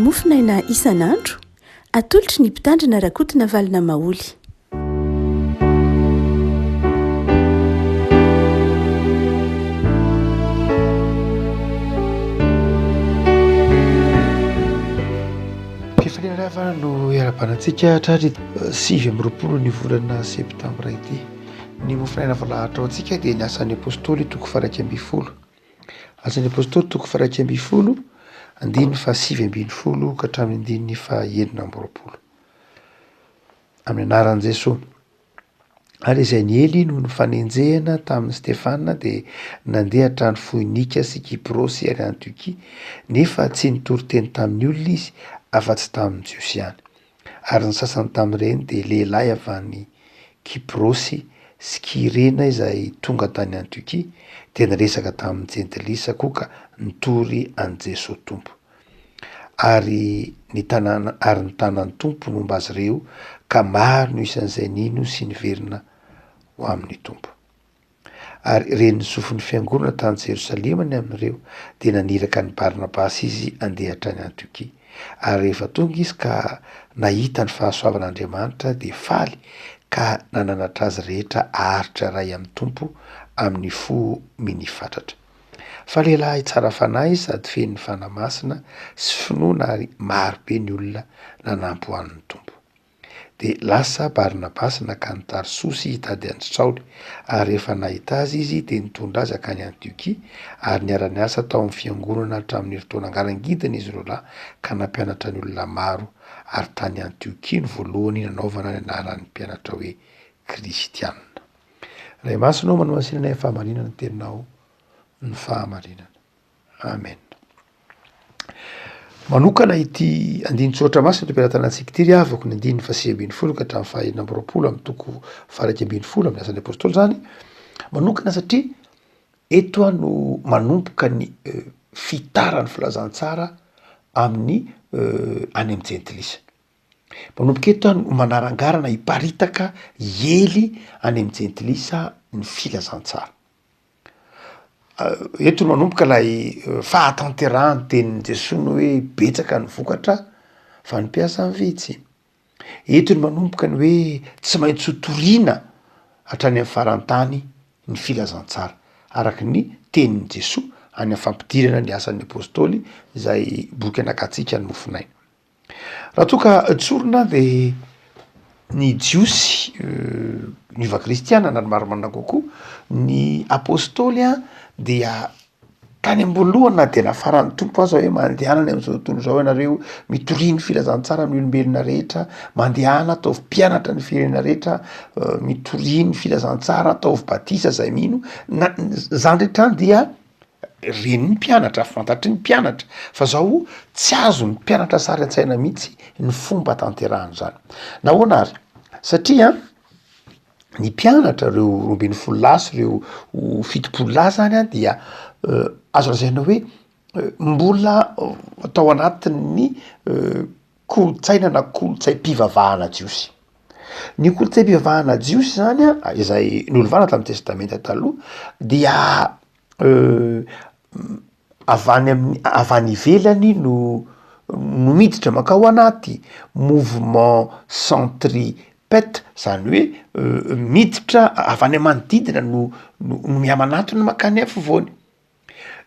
Mofonaina isan'andro, atolotry ny Mpitandrina Rakotonavalona Maholy. Fifaliana ry havana no iarahabana antsika hatrany 29 ny volana septambra ity. Ny mofonaina voalahatra ho antsika dia ny asan'ny Apostoly toko faha 11. Asan'ny Apostoly toko faha 11, andininy faha 19 ka hatramin'ny andininy faha 26. Amin'ny anaran'i Jesoa. Ary izay niely noho ny fanenjehana tamin'i Stefana dia nandeha hatrany Foinika sy Kyprosy ary Antiokia, nefa tsy nitory teny tamin'ny olona izy afa-tsy tamin'ny Jiosy ihany. Ary ny sasany tamin'ireny dia lehilahy avy any Kyprosy sy Kyrena izay tonga tany Antiokia, dia niresaka tamin'ny Jentilisa koa ka nitory an'i Jesoa Tompo. Ary ny tanàna ary ny tanan'ny Tompo nomba azy ireo, ka maro no isan'izay nino sy niverina ho amin'ny Tompo. Ary ren'ny sofin'ny fiangonana tany Jerosalema ny amin'ireo, dia naniraka an'i Barnabasy izy handeha hatrany Antiokia. Ary rehefa tonga izy ka nahita ny fahasoavan'Andriamanitra, dia faly ka nananatra azy rehetra haharitra iray amin'ny Tompo amin'ny fo minia fatratra. Fa lehilahy tsara fanahy izy sady feno ny Fanahy Masina sy finoana ary maro be ny olona nanampy ho an'ny Tompo. Dia lasa Barnabasy nankany Tarsosy hitady an-dry Saoly, ary rehefa nahita azy izy dia nitondra azy hankany Antiokia, ary niara-niasa tao amin'ny fiangonana hatramin'ny herintaona ngarangidina izy roalahy ka nampianatra ny olona maro, ary tany Antiokia no voalohany nanaovana ny anaran'ny mpianatra hoe Kristiana. Ray Masina ô manomasina anay fahamarinana ny teninao ny fahamarinana. Amen. Manokana ity andinin-tsoratra masina eto am-pelatanantsika ity ry havako ny andininy faha 19 ka hatramin'ny faha 26 amin'ny toko faha 11 amin'ny asan'ny apôstôly zany. Manokana satria eto aho no manomboka ny eh, fitaran'ny filazantsara amin'ny eh, any amin'ny jentilisa. Manomboka eto aho no manarangarana hiparitaka hiely any amin'ny jentilisa ny filazantsara. Eto no manomboka ilay fahatanterahan'ny tenin'i Jesoa ny hoe betsaka ny vokatra fa ny mpiasa ny vitsy. Eto no manomboka ny hoe tsy maintsy ho toriana hatrany amin'ny faran-tany ny filazantsara araka ny tenin'i Jesoa any amin'ny fampidirana ny asan'ny apôstôly izay boky anakatsika ny mofonaina. Raha toa ka tsorina de ny jiosy niova kristiana na ny marimarina kokoa, ny apôstôly a dia tany am-boalohany na de nafaran'ny Tompo aza hoe mandehana any am'zao tontolo zao ianareo, mitoria ny filazantsara amin'ny olombelona rehetra, mandehana ataovy mpianatra ny firenena rehetra, mitoria ny filazantsara, ataovy batisa zay mino, na zany rehetra zany dia Ren'ny mpianatra, fantatry ny mpianatra fa zao tsy azon'ny mpianatra sary an-tsaina mihitsy ny fomba tanterahana izany. Nahoana ary? Satria ny mpianatra reo 12 lahy sy reo 70 lahy zany a dia azo lazaina hoe mbola tao anatin'ny kolontsaina na kolontsaim-pivavahana jiosy. Ny kolontsaim-pivavahana jiosy zany a, izay nolovana tamin'ny testamenta taloha dia avy any amin'ny avy any ivelany no no miditra mankao anaty, mouvement centripète zany hoe miditra avy any manodidina no no mihamanatona mankany afovoany.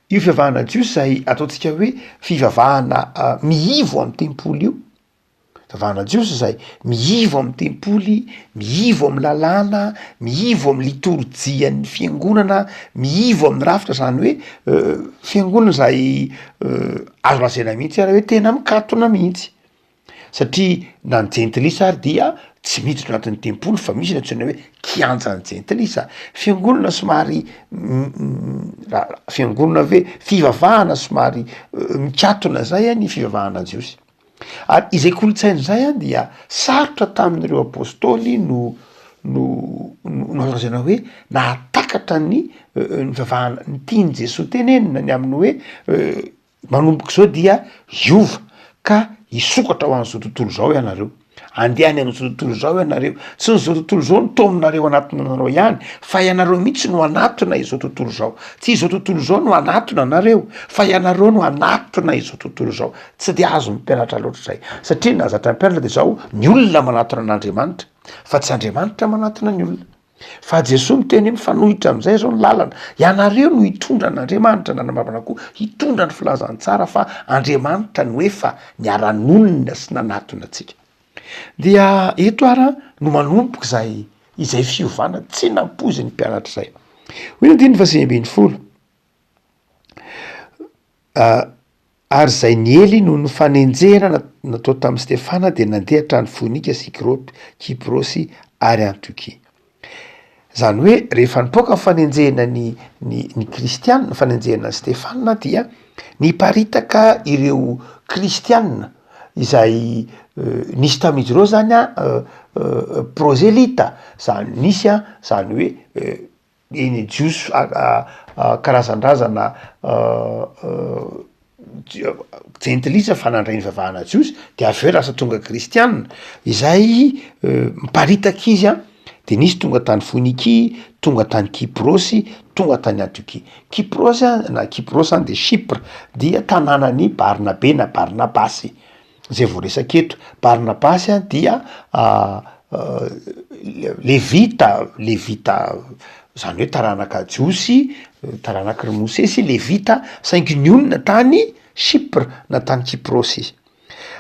Io fivavahana jiosy izay ataontsika hoe fivavahana miivo amin'ny tempoly io, fivavahana jiosy izay miivo amin'ny tempoly, miivo amin'ny lalàna, miivo amin'ny litorjian'ny fiangonana, miivo amin'ny rafitra, zany hoe fiangonana izay azo lazaina mihitsy ary hoe tena mikatona mihitsy. Satria na ny jentilisa ary dia tsy miditra anatin'ny tempoly fa misy ny antsoina hoe kianjan'ny jentilisa, fiangonana somary fiangonana ve fivavahana somary mikatona zay ny fivavahana jiosy, ary izay kolontsaina izay an dia sarotra tamin'ireo apôstôly no no no azo lazaina hoe nahatakatra ny ny fivavahana ny tian'i Jesoa tenenina ny amin'ny hoe Manomboka izao dia hiova ka hisokatra ho an'izao tontolo izao ianareo. Andeha any amin'izao tontolo izao ianareo. Tsy ny izao tontolo izao no taominareo hanatona anareo ihany, fa ianareo mihitsy no hanatona izao tontolo izao. Tsy izao tontolo izao no hanatona anareo, fa ianareo no hanatona izao tontolo izao. Tsy dia azon'ny mpianatra loatra izay, satria ny nahazatra ny mpianatra dia izao, ny olona manatona an'Andriamanitra, fa tsy Andriamanitra manatona ny olona. Fa Jesoa miteny hoe mifanohitra amin'izay izao ny lalana, ianareo no hitondra an'Andriamanitra, nanambavana koa hitondra ny filazantsara fa Andriamanitra no efa niara-nonina sy nanatona antsika. Dia eto ara no manomboka izay izay fiovana tsy nampoizin'ny mpianatra izay. Hoy ny andininy faha 19. Ary izay niely noho ny fanenjehana natao tamin'i Stefana dia nandeha hatrany Foinika sy Kyprosy ary Antiokia. Izany hoe rehefa nipoaka ny fanenjehana ny ny ny kristiana, ny fanenjehana an'i Stefana dia niparitaka ireo kristiana izay nisy tamin'izy ireo zany an prozelita, zany nisy an zany hoe Eny jiosy karazan-drazana jentilisa fa nandray ny fivavahana jiosy de avy eo lasa tonga kristiana, izay miparitaka izy an de nisy tonga tany Foinikia, tonga tany Kyprosy, tonga tany Antiokia. Kyprosy an na Kyprosy zany de Chypre dia tanànan'i Barnabe na Barnabasy. Zay voaresaka eto, Barnabasy a dia levita, levita zany hoe taranaka jiosy, taranaky ry Mosesy, levita saingy nionona tany Chypre na tany Kyprosy izy,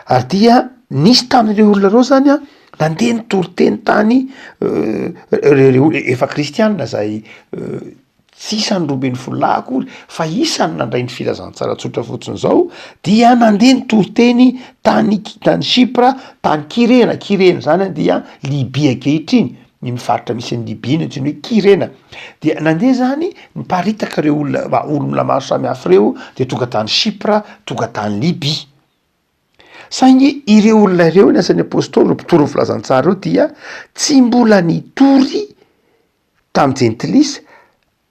ary dia nisy tamin'ireo olona ireo zany an nandeha nitory teny tany reo efa kristianina zay Tsy isan'ny 12 lahy akory fa isan'ny nandray ny filazantsara tsotra fotsiny izao dia nandeha nitory teny tany tany Chypre, tany Kyrena, Kyrena zany dia Libia ankehitriny, iny faritra misy an'i Libia iny antsoina hoe Kyrena, dia nandeha zany niparitaka ireo olona olona maro samihafa ireo de tonga tany Chypre, tonga tany Libia. Saingy ireo olona ireo, ny asan'ny apôstôly, ireo mpitory ny filazantsara ireo dia tsy mbola nitory tamin'ny jentilisa,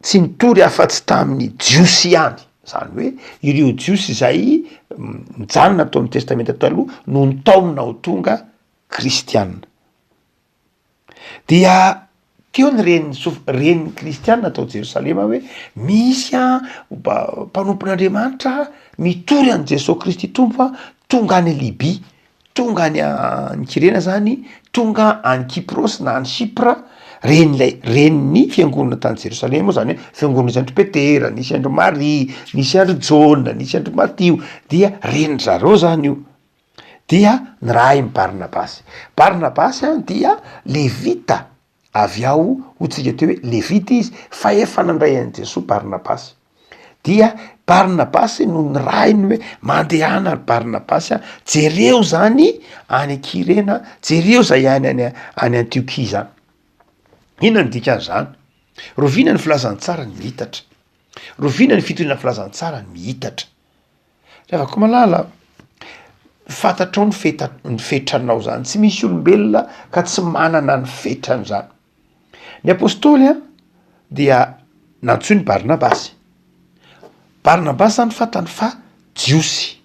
tsy nitory afa-tsy tamin'ny Jiosy ihany, izany hoe ireo Jiosy izay nijanona tao amin'ny Testamenta Taloha no nitaomina ho tonga kristiana. Dia teo ny renin'ny sof- renin'ny kristiana tao Jerosalema hoe misy an mpanompon'Andriamanitra mitory an'i Jesoa Kristy Tompo an, tonga any Libia. Tonga any any Kyrena zany, tonga any Kyprosy na any Chypre, ren'ilay renin'ny fiangonana tany Jerosalema moa zany hoe fiangonana nisy an-dry Petera, nisy an-dry Maria, nisy an-dry Jaona, nisy an-dry Matio, dia renin-dry zareo zany io, dia nirahin'i Barnabasy. Barnabasy an dia levita avy ao hoy tsika teo hoe levita izy fa efa nandray an'i Jesoa Barnabasy, dia Barnabasy no nirahiny hoe mandehana ry Barnabasy a, jereo zany any Kyrena, jereo zay any any any Antiokia zany. Inona no dikan'izany? Rovina ny filazantsara ny mihitatra, rovina ny fitoriana filazantsara ny mihitatra. Ry havako malala, fantatrao ny feta- ny fetranao zany, tsy misy olombelona ka tsy manana ny fetrany zany. Ny apostoly a dia nantsoiny Barnabasy, Barnabasy zany fantany fa jiosy,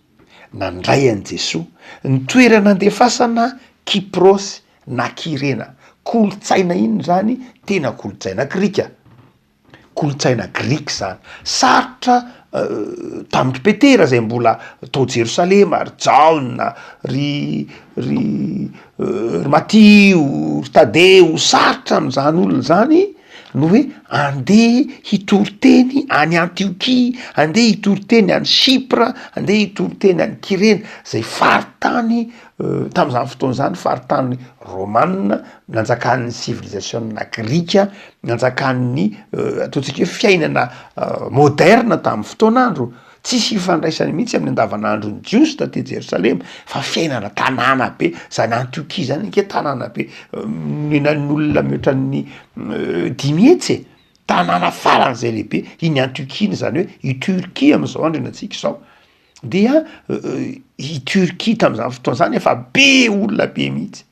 nandray an'i Jesoa, ny toerana andefasana Kyprosy na Kyrena, kolontsaina inona zany? Tena kolontsaina grika. Kolontsaina grika izany. Sarotra tamin-dry Petera izay mbola tao Jerosalema, ry Jaona, ry ry ry Matio, ry Tadeo, sarotra amin'izany olona izany ny hoe andeha hitory teny any Antiokia, andeha hitory teny any Chypre, andeha hitory teny any Kyrena, izay faritany Tamin'izany fotoana izany, faritany rômana nanjakan'ny sivilizasiôna grika, nanjakan'ny ataontsika hoe fiainana môderna tamin'ny fotoan'andro. Tsisy ifandraisany mihitsy amin'ny andavanandron'ny Jiosy taty Jerosalema fa fiainana tanàna be, zany Antiokia zany ange tanàna be nonenan'ny olona mihoatra ny 500 e, tanàna faran'izay lehibe iny Antiokia iny, zany hoe i Turquie am'zao andro iainantsika izao. Dia i Turquie tamin'izany fotoana izany efa be olona be mihitsy.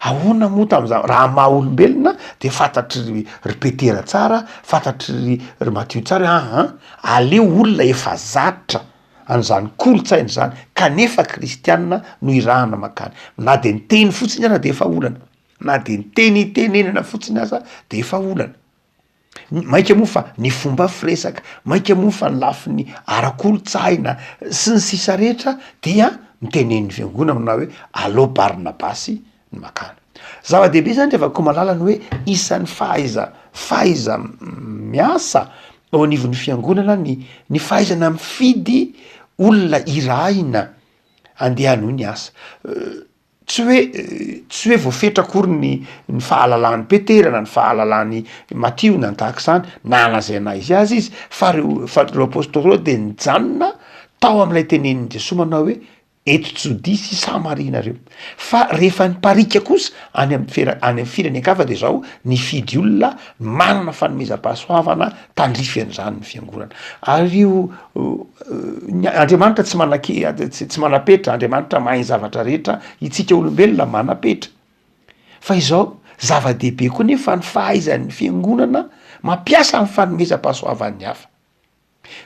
Ahoana moa tamin'izany, raha maha olombelona de fantatry ry ry Petera tsara, fantatry ry ry Matio tsara hoe aha, aleo olona efa zatra. an'izany kolontsaina izany kanefa kristianina no irahana mankany. Na de ny teny fotsiny aza de efa olana, na de ny teny itenenana fotsiny aza de efa olana. Mainka moa fa ny fomba firesaka, mainka moa fa ny lafiny ara-kolontsaina sy ny sisa rehetra dia mitenenin'ny fiangonana na hoe aleo Barnabasy ny makany. Zava-dehibe zany ry havako malala ny hoe isan'ny fahaiza fahaiza miasa eo anivon'ny fiangonana ny ny fahaizana mifidy olona irahina andeha hanohy ny asa. Tsy hoe tsy hoe voafetra akory ny ny fahalalan'i Petera na ny fahalalan'i Matio na ny tahaka izany, nanana izay naha izy azy izy fa reo fa reo apôstôly reo de nijanona tao amin'ilay tenenin'i Jesoa manao hoe eto Jodia sy Samaria nareo, fa rehefa niparika kosa any amin'ny fera- any amin'ny firenen-kafa de zao nifidy olona manana fanomezam-pahasoavana tandrify an'izany ny fiangonana, ary io ny Andriamanitra tsy manan-ke- tsy tsy manam-petra, Andriamanitra mahay ny zavatra rehetra, itsika olombelona manam-petra, fa izao zava-dehibe koa nefa ny fahaizan'ny fiangonana mampiasa ny fanomezam-pahasoavan'ny hafa.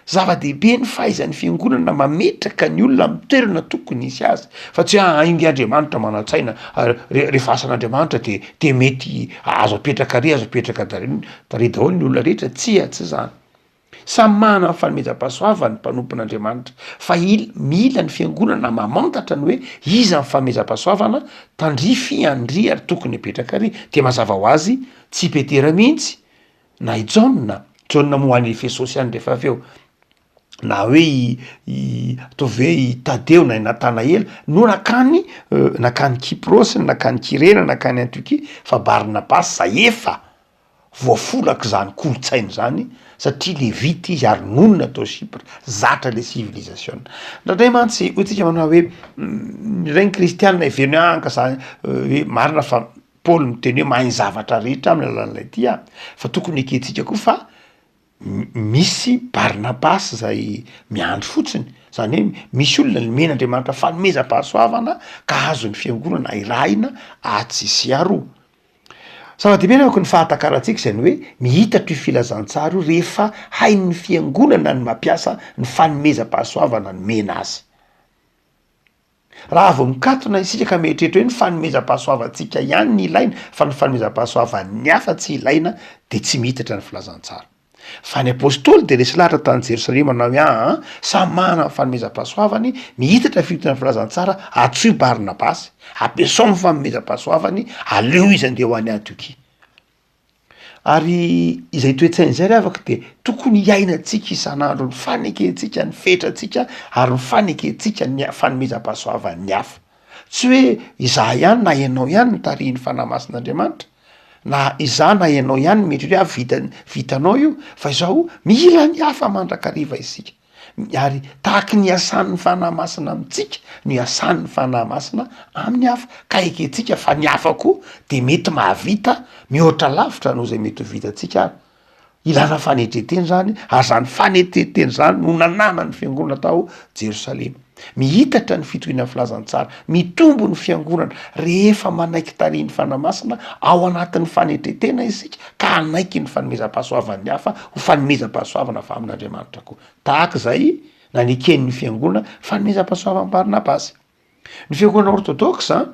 Zava-dehibe ny fahaizan'ny fiangonana mametraka ny olona amin'ny toerana tokony hisy azy fa tsy hoe ainga Andriamanitra manan-tsaina ary rehefa asan'Andriamanitra de de mety azo apetraka ary azo apetraka dare dare daholo ny olona rehetra, tsia tsy zany. Samy manana ny fanomezam-pahasoavany ny mpanompon'Andriamanitra fa il- mila ny fiangonana mamantatra ny hoe iza ny fanomezam-pahasoavana tandrify an-dry ary tokony apetraka ary, de mazava ho azy tsy i Petera mihitsy na i Jaona, Jaona moa any Efesosy any rehefa avy eo, na hoe i i ataovy hoe i Tadeo na i Natanaela no nakany nakany Kyprosy, nakany Kyrena, nakany Antiokia, fa Barnabasy zay efa voafolak'izany kolontsaina izany satria levita izy ary nonina tao Chypre, zatra le civilisation. Indraindray mantsy hoy tsika manao hoe ireny kristianina heveriny hoe ah ka za hoe marina fa Paoly miteny hoe mahay ny zavatra rehetra amin'ny alalan'ilay tia ahy, fa tokony ekentsika koa fa misy Barnabasy zay miandry fotsiny, zany hoe misy olona nomen'Andriamanitra fanomezam-pahasoavana ka azon'ny fiangonana irahina atsy sy aroa. Zava-dehibe manko ny fahatakarantsika izany hoe mihitatra io filazantsara io rehefa hain'ny fiangonana ny mampiasa ny fanomezam-pahasoavana nomena azy. Raha vao mikatona isika ka mieritreritra hoe ny fanomezam-pahasoavantsika ihany ny ilaina fa ny fanomezam-pahasoavan'ny hafa tsy ilaina dia tsy mihitatra ny filazantsara. Fa ny apostoly dia resy lahatra tany Jerosalema nanao hoe aa samy manana ny fanomezam-pahasoavany, mihitatra ny fitondrana ny filazantsara, antsoy Barnabasy, ampiasao ny fanomezam-pahasoavany, aleo izy andeha ho any Antiokia. Ary izay toe-tsaina izay ry havako de tokony hiainantsika isan'andro ny fanekentsika ny fetrantsika ary ny fanekentsika ny fanomezam-pahasoavan'ny hafa. Tsy hoe izaho ihany na ianao ihany no tarihin'ny Fanahy Masin'Andriamanitra, na izaho na ianao ihany no mieritreritra hoe ah vita- vitanao io, fa izao mila ny hafa mandrakariva isika. Ary tahaky ny iasan'ny Fanahy Masina amintsika no iasan'ny Fanahy Masina amin'ny hafa, ka ekentsika fa ny hafa koa de mety mahavita mihoatra lavitra noho izay mety ho vitantsika ary. Ilana fanetren-tena izany, ary izany fanetren-tena izany no nananan'ny fiangonana tao Jerosalema. Mihitatra ny fitohiana ny filazantsara, mitombo ny fiangonana rehefa manaiky tarihin'ny Fanahy Masina ao anatin'ny fanetren-tena isika ka hanaiky ny fanomezam-pahasoavan'ny hafa ho fanomezam-pahasoavana avy amin'Andriamanitra koa, tahaka izay naneken'ny fiangonana fanomezam-pahasoavan'i Barnabasy. Ny fiangonana ortodoksa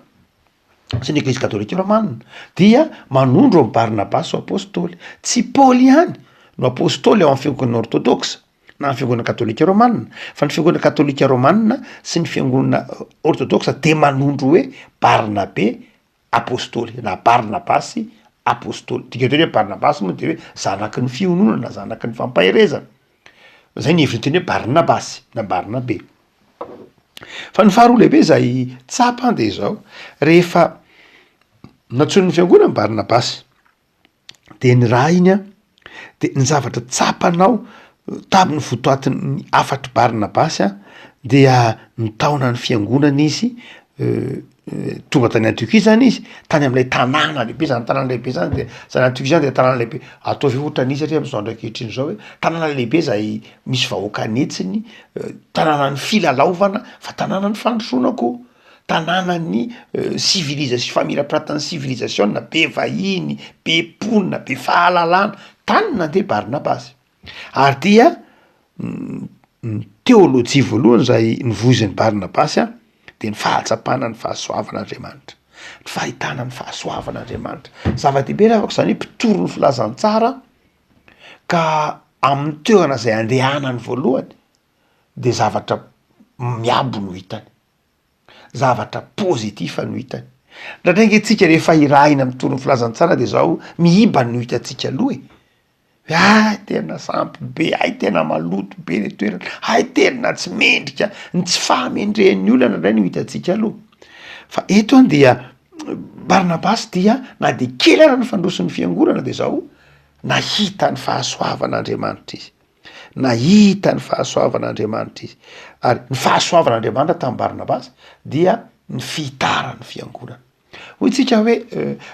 sy ny Eglizy katolika romana dia manondro an'i Barnabasy ho apostoly. Tsy Paoly ihany no apostoly ao amin'ny fiangonana ortodoksa na ny fiangonana katolika romana, fa ny fiangonana katolika romana sy ny fiangonana ortodoksa dia manondro hoe Barnabe Apostoly na Barnabasy Apostoly. Dikanteny hoe Barnabasy moa de hoe zanaky ny fiononana na zanaky ny fampaherezana. Zay ny hevitry ny teny hoe Barnabasy na Barnabe. Fa ny faharoa lehibe izay tsapa de izao, rehefa nantsoin'ny fiangonana Barnabasy de nirahiny an, de ny zavatra tsapanao tamin'ny votoatin'ny hafatr'i Barnabasy an, dia nitaona ny fiangonana izy tonga tany Antiokia zany izy, tany am'ilay tanàna lehibe, zany tanàna lehibe zany de zany Antiokia zany de tanàna lehibe, ataovy ohatran'ny satria am'zao andro ankehitriny zao hoe tanàna lehibe zay misy vahoaka an'hetsiny, tanànan'ny filalaovana fa tanànan'ny fandrosoana koa. Tanànan'ny sivilizas- famirapiratan'ny sivilizasiona, be vahiny, be mponina, be fahalalana, tany nandeha Barnabasy. Ary dia. Ny teolojia voalohany izay novoizin'i Barnabasy an, dia ny fahatsapana ny fahasoavan'Andriamanitra, ny fahitana ny fahasoavan'Andriamanitra. Zava-dehibe ry havako izany hoe mpitory ny filazantsara ka amin'ny toerana izay andehanany voalohany de zavatra miabo no hitany, zavatra positif no hitany. Indraindray ange tsika rehefa irahina mitory ny filazantsara de zao miiba no hitantsika aloha e, hoe hay tena sampy be, hay tena maloto be le toerana, hay tena tsy mendrika, ny tsy fahamendrehan'ny olona indraindray no hitantsika aloha, fa eto an dia Barnabasy dia na de kely ara ny fandroson'ny fiangonana de zao nahita ny fahasoavan'Andriamanitra izy. Nahita ny fahasoavan'Andriamanitra izy. Ary ny fahasoavan'Andriamanitra tamin'i Barnabasy dia ny fihitaran'ny fiangonana. Hoy tsika hoe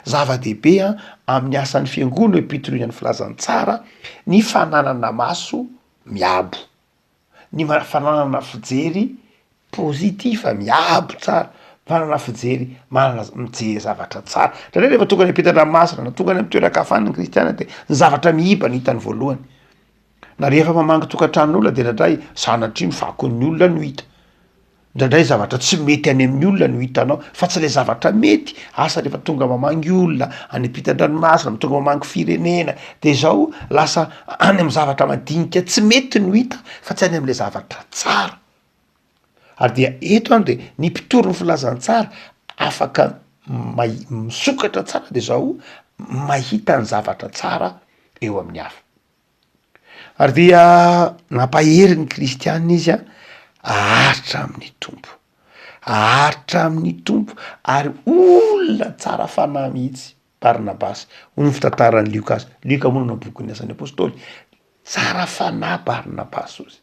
zava-dehibe amin'ny asan'ny fiangonana eo am-pitoriana ny filazantsara ny fananana maso miabo. Ny fananana fijery positif, miabo tsara, manana fijery, manana mijery zavatra tsara. Indraindray rehefa tonga any am-pitan-dranomasina na tonga any amy toeran-kafa any ny kristiana de ny zavatra miiba no hitany voalohany. Na rehefa mamangy tokantranon'olona de indraindray sanatria ny fakon'ny olona no hita. Indraindray zavatra tsy mety any amin'ny olona no hitanao fa tsy le zavatra mety, asa rehefa tonga mamangy olona any am-pitan-dranomasina, tonga mamangy firenena de zao lasa any amy zavatra madinika tsy mety no hita fa tsy any am'le zavatra tsara. Ary dia eto any de ny mpitory ny filazantsara afaka mahi- misokatra tsara de zao mahita ny zavatra tsara eo amin'ny hafa. Ary dia nampahery ny kristiana izy a aharitra amin'ny Tompo, aharitra amin'ny Tompo ary olona tsara fanahy mihitsy Barnabasy, hoy ny fitantaran'i Lioka azy, Lioka moa no nanao bokin'ny asan'ny apôstôly, tsara fanahy Barnabasy hozy.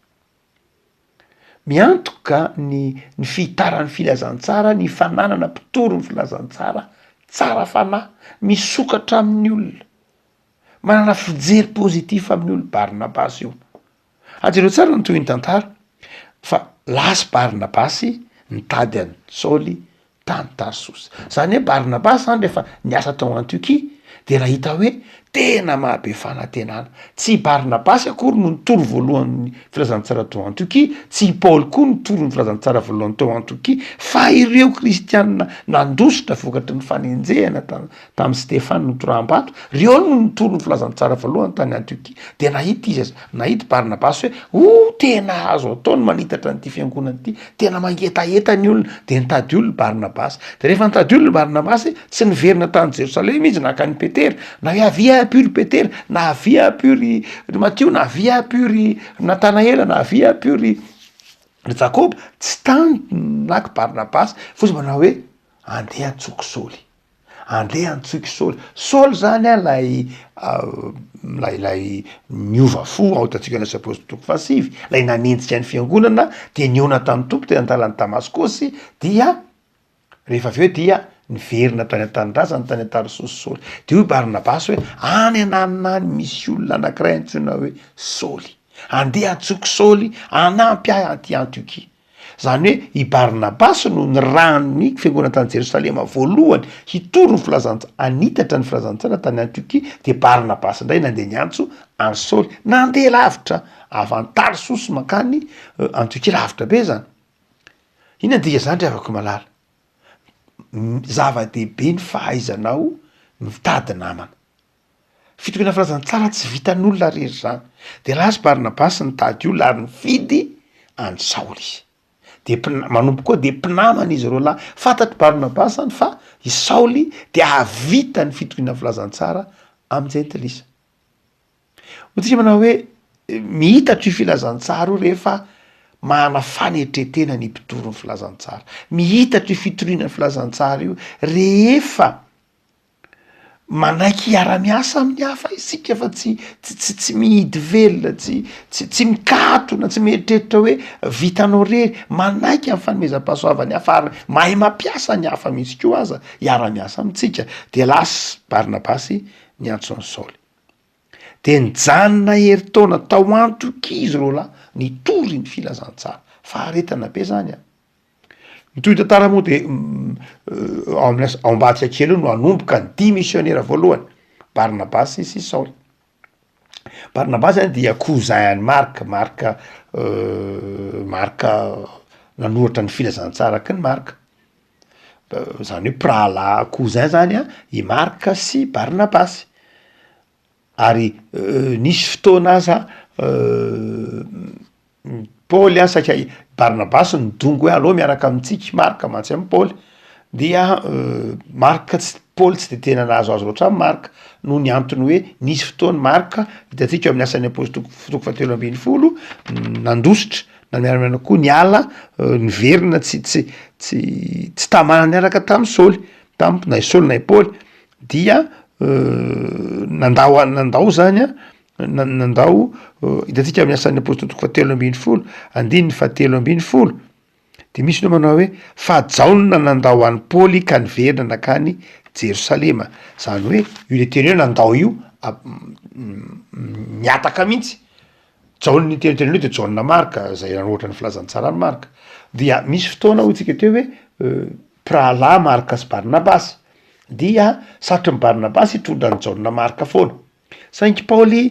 Miantoka ny ny fihitaran'ny filazantsara ny fananana mpitory ny filazantsara tsara fanahy, misokatra amin'ny olona, manana fijery positif amin'ny olona, Barnabasy io. Ary jereo tsara ny tohin'ny tantara fa lasa Barnabasy nitady an'i Saoly tany Tarsosy. Zany hoe Barnabasy zany rehefa niasa tao Antiokia de nahita hoe tena mahabe fanantenana. Tsy i Barnabasy akory no nitory voalohany ny filazantsara tao Antiokia, tsy i Paoly koa nitory ny filazantsara voalohany tao Antiokia, fa ireo kristianina nandositra vokatry ny fanenjehana ta- tamin'i Stefana notoraham-bato, reo no nitory ny filazantsara voalohany tany Antiokia. De nahita izy, nahita Barnabasy hoe oh tena azo atao ny manitatra an'ity fiangonana ity, Tena mangetaheta ny olona, de nitady olona Barnabasy. De rehefa nitady olona Barnabasy, tsy niverina tany Jerosalema izy naka an'i Petera, na hoe avia ampio ry Petera, na avia ampio ry ry Matio, na avia ampio ry Natanaela, na avia ampio ry ry Jakoba, tsy tany naka Barnabasy, fa izy manao hoe andeha antsoiko Saoly. Andeha antsoiko Saoly. Saoly zany an lay lay lay niova fo ao hitantsika any Asaposy toko fahasivy, lay nanenjika ny fiangonana de nihaona tamin'ny Tompo teny an-dalan'i Damaskosy dia rehefa avy eo dia niverina tany an-tanindrazany tany Tarsosy Saoly. De hoy Barnabasy hoe any ananona any misy olona anankiray antsoina hoe Saoly, andeha antsoiko Saoly hanampy ahy aty Antiokia. Izany hoe i Barnabasy no nirahan'ny fiangonana tany Jerosalema voalohany hitory ny filazantsara, hanitatra ny filazantsara tany Antiokia, dia Barnabasy indray nandeha niantso an'i Saoly. Nandeha lavitra avy any Tarsosy mankany Antiokia, lavitra be izany. Inona ny dikan'izany ry havako malala? Zava-dehibe ny fahaizanao mitady namana. Fitoriana filazantsara tsy vitan'olona rery izany. De lasa Barnabasy nitady olona ary nifidy an'i Saoly izy. De mpina- manomboka eo de mpinamana izy roa lahy. Fantatr'i Barnabasy zany fa i Saoly de hahavita ny fitoriana filazantsara amin'ny jentilisa. Hoy tsika manao hoe mihitatra io filazantsara io rehefa manana fanetren-tena ny mpitory ny filazantsara. Mihitatra io fitoriana filazantsara io rehefa Manaiky hiara-miasa amin'ny hafa isika fa tsy tsy tsy tsy mihidy velona, tsy tsy tsy mikatona, tsy mieritreritra hoe vitanao rery, manaiky amin'ny fanomezam-pahasoavan'ny hafa ary mahay mampiasa ny hafa mihitsy koa aza hiara-miasa amintsika. De lasa Barnabasy niantso an'i Saoly. De nijanona herintaona tao Antiokia izy roa lahy nitory ny filazantsara. Faharetana be zany an! Ny tohin'ny tantara moa de ao amin'ny asa ao ambadika kely eo no hanomboka ny dia misionera voalohany, Barnabasy sy Saoly. Barnabasy zany dia cousin an'i Marka, Marka Marka nanoratra ny filazantsara ko ny Marka, zany hoe mpirahalahy cousin zany an i Marka sy Barnabasy, ary nisy fotoana aza Paoly an saika i Barnabasy nidongy hoe aleo miaraka amintsika i Marka mantsy amin'i Paoly, dia Marka tsy Paoly tsy de tena nahazoazo loatra an'i Marka noho ny antony hoe nisy fotoana Marka hitantsika eo amin'ny asan'ny apositoly toko fahatelo ambin'ny folo nandositra na miaramila koa niala niverina tsy tsy tsy tsy tamana niaraka tamin'i Saoly tam- na i Saoly na i Paoly dia nandao nandao zany an Nandao, hitantsika amin'ny asan'ny apostoly toko fahatelo ambin'ny folo, andininy fahatelo ambin'ny folo, de misy ny manao hoe fa Jaona nandao an'i Paoly ka niverina nankany Jerosalema, zany hoe io le teny hoe nandao io mihataka mihitsy, Jaona io teniteniny io de Jaona Marka zay nanoratra ny filazantsaran'i Marka, dia misy fotoana hoy tsika teo hoe mpirahalahy Marka sy Barnabasy, dia satrin'i Barnabasy hitondra an'i Jaona Marka foana. Saingy Paoly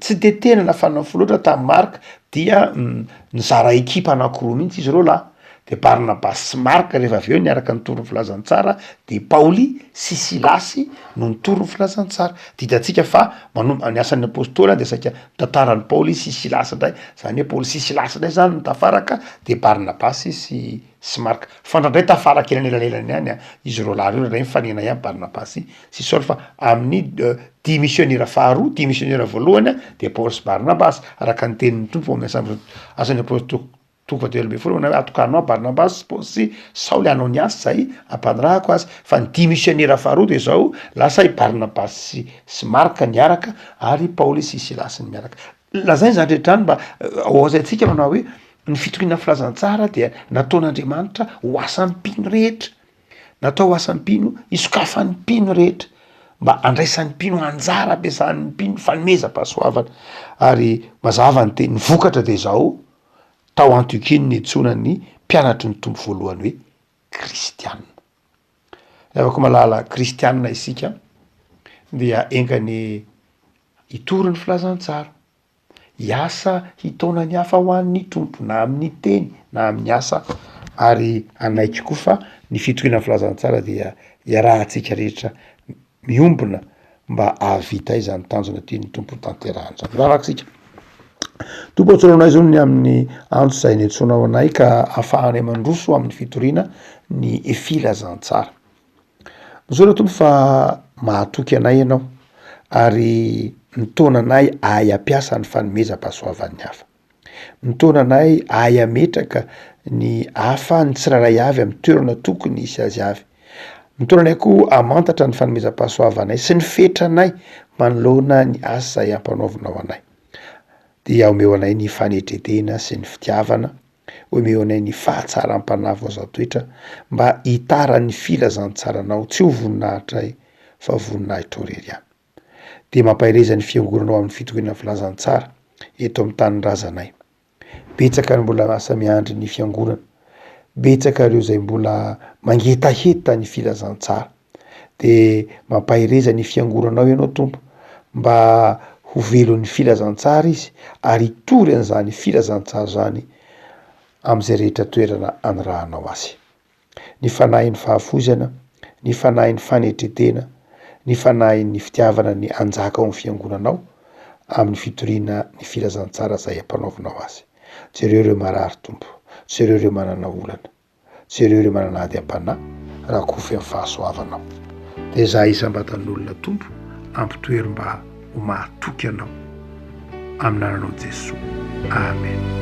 tsy de tena nafana fo loatra tamin'i Marka dia nizara ekipa anankiroa mihitsy izy ireo lahy, de Barnabasy sy Marka rehefa avy eo niaraka nitory ny filazantsara de Paoly sy Silasy no nitory ny filazantsara, de hitantsika fa manomboka ny asan'ny apostoly de saika tantaran'i Paoly sy Silasy ndray, zany hoe Paoly sy Silasy ndray zany no tafaraka de Barnabasy sy sy Marka, fa ndraindray tafaraka eny anelanelany ihany an, izy roalahy reo ndraindray mifanena ihany Barnabasy sy Saoly fa amin'ny dia misionera faharoa, dia misionera voalohany an, dia Paoly sy Barnabasy, araka ny tenin'ny Tompo ao amin'ny asan'ny apostoly toko fahatelo ambin'ny folo manao hoe atokanao Barnabasy sy Paoly sy Saoly hanao ny asa izay ampanirahako azy, fa ny dia misionera faharoa dia izao, lasa i Barnabasy sy sy Marka niaraka ary Paoly sy Silasy ny miaraka. Lazaina izany rehetra izany mba ho azaintsika manao hoe ny fitoriana filazantsara dia nataon'Andriamanitra ho asan'ny mpino rehetra. Natao ho asan'ny mpino, hisokafan'ny mpino rehetra, mba handraisan'ny mpino anjara ampiasan'ny mpino fanomezam-pahasoavana. Ary mazava ny teny, ny vokatra dia izao, tao Antiokia no niantsoana ny mpianatry ny Tompo voalohany hoe kristiana. Ry havako malala, kristiana isika dia enga anie hitory ny filazantsara. Hiasa hitaona ny hafa ho an'ny Tompo na amin'ny teny na amin'ny asa ary hanaiky koa fa ny fitoriana ny filazantsara dia iarahantsika rehetra miombona mba hahavita izany tanjona tian'ny Tompo ho tanterahana izany. Mivavaka isika. Tompo ô, tsoranao izao ny amin'ny antso izay niantsoanao anay ka ahafahanay mandroso amin'ny fitoriana ny filazantsara. Misaotra Tompo fa mahatoky anay Ianao ary mitaona anay ahay hampiasa ny fanomezam-pahasoavan'ny hafa. Mitaona anay ahay hametraka ny hafa ny tsirairay avy amin'ny toerana tokony hisy azy avy. Mitaona anay koa hamantatra ny fanomezam-pahasoavanay sy ny fetranay manoloana ny asa izay ampanaovinao anay. Dia omeo anay ny fanetren-tena sy ny fitiavana Omeo anay ny fahatsaram-panahy voazatoetra mba hitaran'ny filazantsaranao tsy ho voninahitray fa voninahitrao irery ihany. Dia mampahereza ny fiangonanao amin'ny fitoriana ny filazantsara eto amin'ny tanindrazanay. Betsaka ny mbola asa miandry ny fiangonana. Betsaka ireo izay mbola mangetaheta ny filazantsara. De mampahereza ny fiangonanao ianao Tompo mba ho velon'ny filazantsara izy ary hitory an'izany filazantsara izany amin'izay rehetra toerana anirahanao azy. Ny fanahin'ny fahafoizana, ny fanahin'ny fanetretena, ny fanahin'ny fitiavana ny hanjaka ao amin'ny fiangonanao amin'ny fitoriana ny filazantsara izay ampanaovinao azy. Jereo ireo marary Tompo, jereo ireo manana olana. Jereo ireo manana ady am-panahy, rakofy amin'ny fahasoavanao. Dia izahay isam-batan'olona Tompo, ampitoero mba ho mahatoky Anao. Amin'ny anaranao Jesoa. Amen.